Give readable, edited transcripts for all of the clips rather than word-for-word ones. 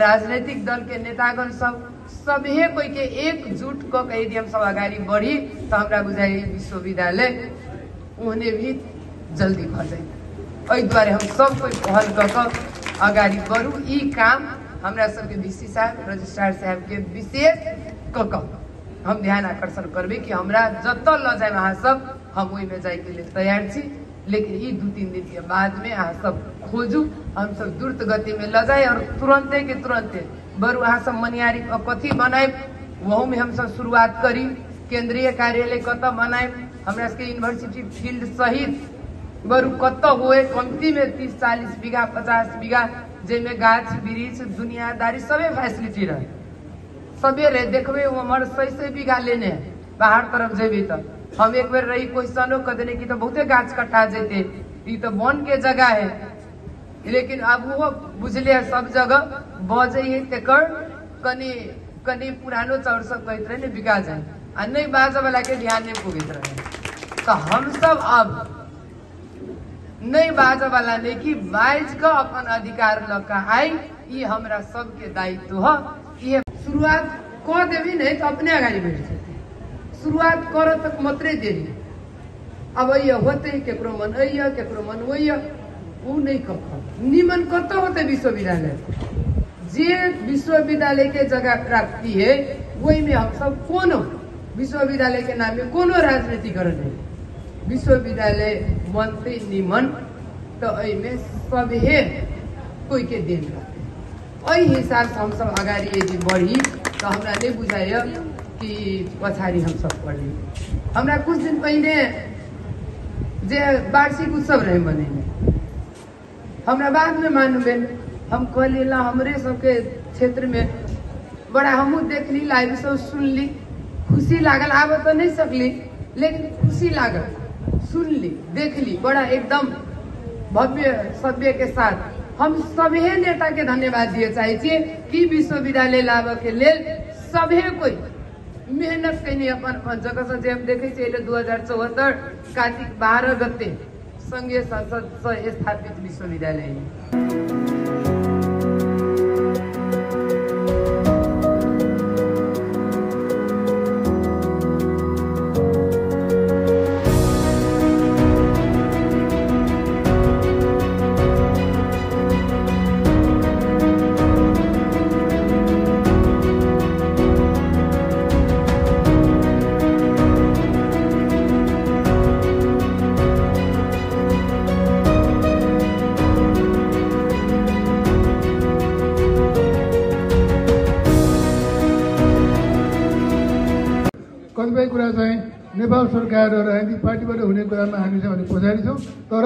राजनीतिक दल के नेतागण सब सभे कोई के एकजुट क के यदि हम सब अगाडि बढ़ी तो हमरा बुझाइ विश्वविद्यालय ओहने भी जल्दी भ जाए। एहि दुआरे हम सब कोई पहल क अगाडि बढ़ू। ई काम हमरा सबके वीसी साहब, रजिस्ट्रार साहब के विशेष क हम ध्यान आकर्षण करबे कि हमरा जतऽ ल जाए अहाँ सब, हम ओहिमे जाइके लेल तैयार छी। लेकिन ई 2-3 दिन के बाद में अहाँ सब खोजू, हम सब द्रुत गति में ल जाए और तुरंते के तुरंते बरु अहाँ सब मनियारी कथी बनायब वहू में हम सब शुरुआत करी। केंद्रीय कार्यालय कतऽ बनायब, हमरा सबके यूनिवर्सिटी फील्ड सहित बरु कतऽ हुए कमती में 30-40 बीघा 50 बीघा जाहिमे गाछ वृक्ष दुनियादारी सबे फैसिलिटी रहे, सबे रहे। देखबे उम्हर 100-100 बीघा लेने है बाहर तरफ जेबे तो हम एक बेर रही क्वेश्चनो क देने की तो बहुते गाछ कटा जेते, ई तो वन के जगह है। लेकिन अब वो बुझले है सब जगह बजे है तेकर कनी कनी पुरानो चाउर सब कहते रहे ने बिका जाए आ नहीं बाजऽ वाला के ध्यान नहीं पुगैत रहे। तो हम सब अब नहीं बाजऽ वाला नहीं कि बाजि कऽ अपन अधिकार लऽ कऽ आई, ई हमरा सबके दायित्व है। ये शुरुआत कऽ देबी नहीं तो अपने अगाडि बढ़ि जेतै, शुरुआत करऽ तक मात्रे देरी। अब अइया होतै, केकरो मन अइया केकरो मन ओइया, उ नहीं कह निमन कतऽ होतै विश्वविद्यालय। जे विश्वविद्यालय के जगह प्राप्ति है वही में हम सब कोनो विश्वविद्यालय के नाम में कोनो राजनीतिकरण नहीं। विश्वविद्यालय बनते निमन तो एहिमे सभे कोई के then रहतै। एहि हिसाब से हम सब अगाडि यदि बढ़ी तो हमरा नहीं बुझाइए कि पछाड़ी हम सब पढ़ी। हमरा कुछ दिन पहिने जे वार्षिक उत्सव रहे मनेने, हमरा बाद में मालूम भेल। हम कहलियै ला हमरे सबके क्षेत्र में बड़ा हमहूँ देखली, लाइव सब सुनली, खुशी लागल। आबऽ तऽ नहीं सकली लेकिन खुशी लागल, सुनली देखली बड़ा एकदम भव्य सभ्य के साथ। हम सभे नेता के धन्यवाद दिए चाहै छियै कि विश्वविद्यालय लाबऽ के लेल सभे कोई मेहनत कैने अपन अपन जगह से। जे हम देखै छियै 2074 कार्तिक 12 गते संघीय संसद से स्थापित विश्वविद्यालय। कतिपय कुरा चाहिँ नेपाल सरकार र राजनीतिक पार्टीबाट हुने कुरामा हामी चाहिँ अलिक पछाडि छौँ, तर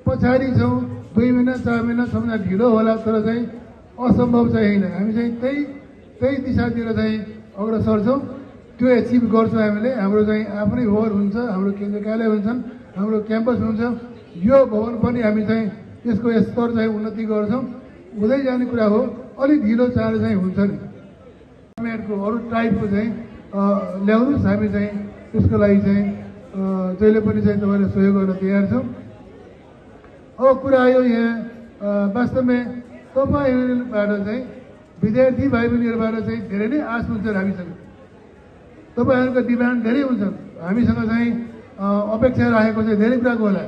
पछाडि छौँ 2 महिना 4 महिना 6 महिना ढिलो होला, तर चाहिँ असम्भव चाहिँ होइन। हामी चाहिँ त्यही त्यही दिशातिर चाहिँ अग्रसर छौँ, त्यो एचिभ गर्छौँ हामीले। हाम्रो चाहिँ आफ्नै भवन हुन्छ, हाम्रो केन्द्रीय कार्यालय हुन्छन्, हाम्रो क्याम्पस हुन्छ। यो भवन पनि हामी चाहिँ यसको स्तर चाहिँ उन्नति गर्छौँ, हुँदै जाने कुरा हो, अलिक ढिलो चाँडो चाहिँ हुन्छ नि। हामीहरूको अरू टाइपको चाहिँ ल्याउनुहोस्, हामी चाहिँ त्यसको लागि चाहिँ जहिले पनि चाहिँ तपाईँले सहयोग गर्न तयार छौँ। अब कुरा आयो यहाँ वास्तवमा तपाईँहरूबाट चाहिँ विद्यार्थी भाइ बहिनीहरूबाट चाहिँ धेरै नै आश हुन्छ हामीसँग, तपाईँहरूको डिमान्ड धेरै हुन्छ हामीसँग चाहिँ अपेक्षा राखेको चाहिँ धेरै कुराको होला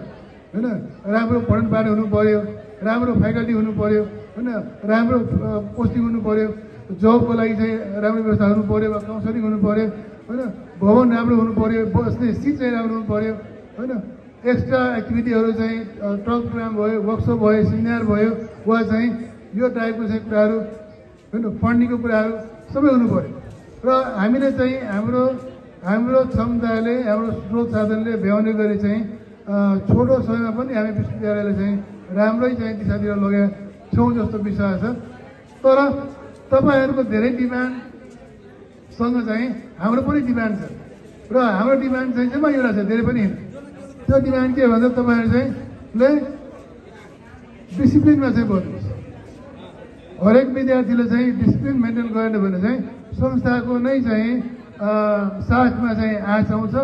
होइन। राम्रो पठन पाठन हुनु पऱ्यो, राम्रो फ्याकल्टी हुनु पऱ्यो होइन, राम्रो पोस्टिङ हुनु पऱ्यो, जबको लागि चाहिँ राम्रो व्यवस्था हुनु पऱ्यो वा काउन्सिलिङ हुनु पऱ्यो होइन, भवन राम्रो हुनु पऱ्यो, बस्ने सिट चाहिँ राम्रो हुनु पऱ्यो होइन, एक्स्ट्रा एक्टिभिटीहरू चाहिँ टक प्रोग्राम भयो, वर्कसप भयो, सेमिनार भयो वा चाहिँ यो टाइपको चाहिँ कुराहरू होइन, फन्डिङको कुराहरू सबै हुनु पऱ्यो। र हामीले चाहिँ हाम्रो हाम्रो क्षमताले हाम्रो स्रोत साधनले भ्याउने गरी चाहिँ छोटो समयमा पनि हामी विश्वविद्यालयले चाहिँ राम्रै चाहिँ दिशातिर लगेका छौँ जस्तो विश्वास छ। तर तपाईँहरूको धेरै डिमान्डसँग चाहिँ हाम्रो पनि डिमान्ड छ र हाम्रो डिमान्ड चाहिँ जम्मा एउटा छ, धेरै पनि होइन। त्यो डिमान्ड के भन्दा तपाईँहरू चाहिँ ले डिसिप्लिनमा चाहिँ बस्नुहोस्। हरेक विद्यार्थीले चाहिँ डिसिप्लिन मेन्टेन गरेन भने चाहिँ संस्थाको नै चाहिँ साथमा चाहिँ आँच आउँछ।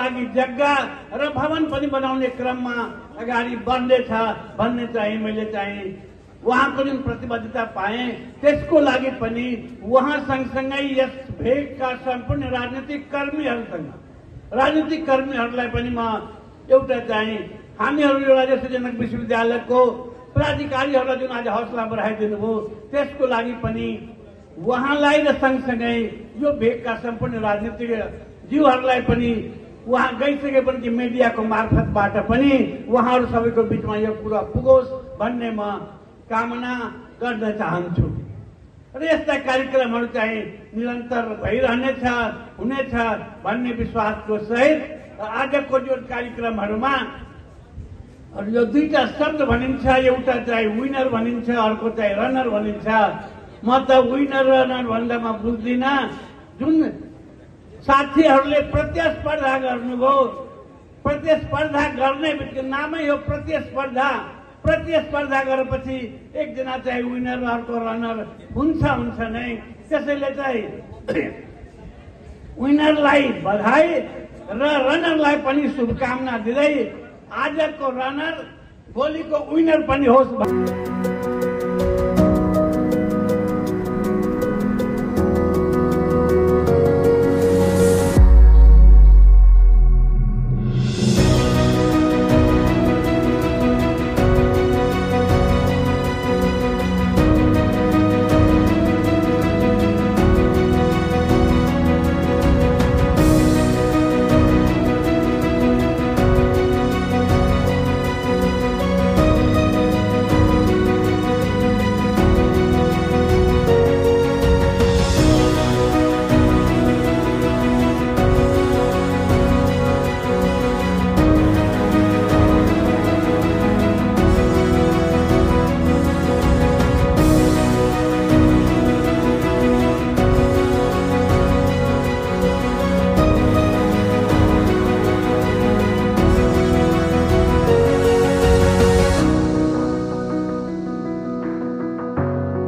लागि जग्गा र भवन पनि बनाउने क्रममा अगाडि बढ्नेछ भन्ने चाहिँ मैले चाहिँ उहाँको जुन प्रतिबद्धता पाएँ त्यसको लागि पनि उहाँ सँगसँगै यस भेगका सम्पूर्ण राजनीतिक कर्मीहरूसँग राजनीतिक कर्मीहरूलाई पनि म एउटा चाहिँ हामीहरू यो राजर्षि जनक विश्वविद्यालयको पदाधिकारीहरूलाई जुन आज हौसला बढाइदिनु भयो त्यसको लागि पनि उहाँलाई र सँगसँगै यो भेगका सम्पूर्ण राजनीतिक जीवहरूलाई पनि उहाँ गइसकेपछि मिडियाको मार्फतबाट पनि उहाँहरू सबैको बिचमा यो कुरा पुगोस् भन्ने म कामना गर्न चाहन्छु। र यस्ता कार्यक्रमहरू चाहिँ निरन्तर भइरहनेछ हुनेछ भन्ने विश्वासको सहित आजको यो कार्यक्रमहरूमा यो दुईटा शब्द भनिन्छ, एउटा चाहिँ विनर भनिन्छ, अर्को चाहिँ रनर भनिन्छ। म त विनर रनर भन्दा म बुझ्दिनँ। जुन साथीहरूले प्रतिस्पर्धा गर्नुभयो, प्रतिस्पर्धा गर्ने बित्तिकै नामै हो प्रतिस्पर्धा। प्रतिस्पर्धा गरेपछि एकजना चाहिँ विनर अर्को रनर हुन्छ हुन्छ नै। त्यसैले चाहिँ विनरलाई बधाई र रनरलाई पनि शुभकामना दिँदै आजको रनर भोलिको विनर पनि होस्।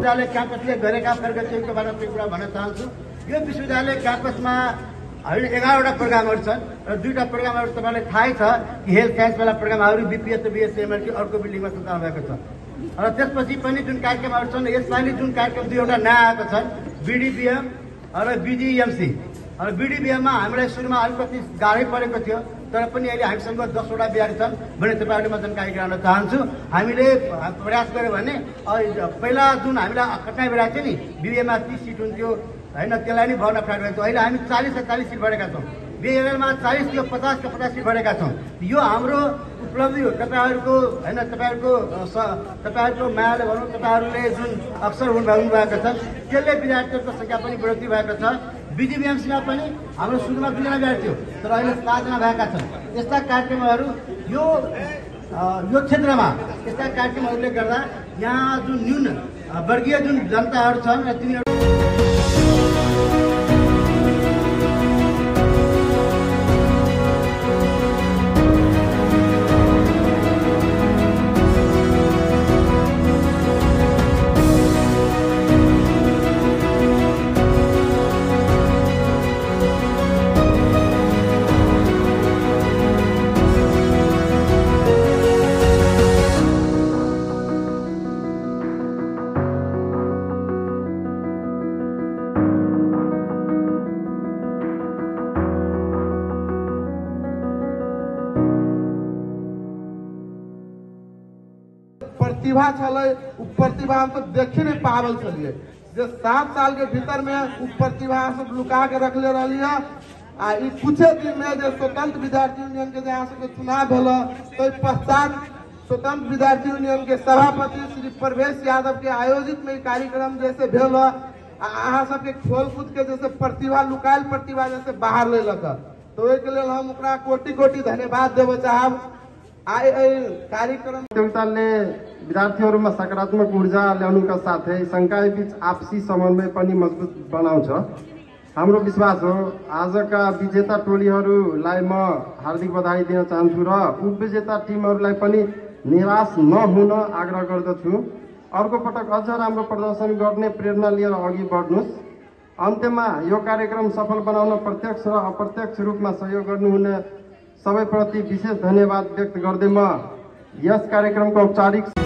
विश्वविद्यालय क्याम्पसले गरेका प्रगतिको बारेमा केही कुरा भन्न चाहन्छु। यो विश्वविद्यालय क्याम्पसमा अहिले 11वटा प्रोग्रामहरू छन् र दुईवटा प्रोग्रामहरू तपाईँलाई थाहै छ कि हेल्थ साइन्सवाला प्रोग्रामहरू बिपिएस र बिएसएमएलटी अर्को बिल्डिङमा सञ्चालन भएको छ। र त्यसपछि पनि जुन कार्यक्रमहरू छन्, यसपालि जुन कार्यक्रम दुईवटा नयाँ आएको छन्, बिडिबिएम र बिजिएमसी। र बिडिबिएममा हामीलाई सुरुमा अलिकति गाह्रै परेको थियो, तर पनि अहिले हामीसँग 10वटा बिहारी छन् भन्ने तपाईँहरूले म जानकारी गराउन चाहन्छु। हामीले प्रयास गऱ्यो भने पहिला जुन हामीलाई कठिनाइ भइरहेको थियो नि, बिबिएमा 30 सिट हुन्थ्यो होइन, त्यसलाई नै भर्न अप्ठ्यारो भएको थियो। अहिले हामी 40 र 40 सिट भरेका छौँ, बिएलमा 40 थियो, 50 र 50 सिट भरेका छौँ। यो हाम्रो उपलब्धि हो। तपाईँहरूको होइन, तपाईँहरूको मायाले भनौँ, तपाईँहरूले जुन अवसर हुनुभएको छ त्यसले विद्यार्थीहरूको सङ्ख्या पनि बढोत्तरी भएको छ। बिजिबिएमसीमा पनि हाम्रो सुरुमा 2जना विद्यार्थी थियो, तर अहिले 7जना भएका छन्। यस्ता कार्यक्रमहरू यो यो क्षेत्रमा यस्ता कार्यक्रमहरूले गर्दा यहाँ जुन न्यून वर्गीय जुन जनताहरू छन् र तिनीहरू प्रतिभा छलै, उ प्रतिभा हम सब देखे नहीं पावल छलिए। जे 7 साल के भीतर में उ प्रतिभा सब लुका के रखले रही है। आ ई कुछ दिन में जे स्वतंत्र विद्यार्थी यूनियन के जहाँ सबके चुनाव भेल, तो पश्चात स्वतंत्र विद्यार्थी यूनियन के सभापति श्री प्रवेश यादव के आयोजित में कार्यक्रम जैसे भेल, आ अहाँ सबके खेलकूद के जैसे प्रतिभा लुकायल प्रतिभा जैसे बाहर लेलक, तो ओहिके लेल हम ओकरा कोटि कोटि धन्यवाद देबऽ चाहब। आइ एहि कार्यक्रम प्रतियोगिताले विद्यार्थीहरूमा सकारात्मक ऊर्जा ल्याउनुका साथै संकाय बीच आपसी समन्वय पनि मजबुत बनाउँछ। हाम्रो विश्वास हो आजका विजेता टोलीहरूलाई म हार्दिक बधाई दिन चाहन्छु र उपविजेता टिमहरूलाई पनि निराश नहुन आग्रह गर्दछु। अर्को पटक अझ राम्रो प्रदर्शन गर्ने प्रेरणा लिएर अघि बढ्नुहोस्। अन्त्यमा यो कार्यक्रम सफल बनाउन प्रत्यक्ष र अप्रत्यक्ष रूपमा सहयोग गर्नुहुने सबैप्रति विशेष धन्यवाद व्यक्त गर्दै म यस कार्यक्रमको औपचारिक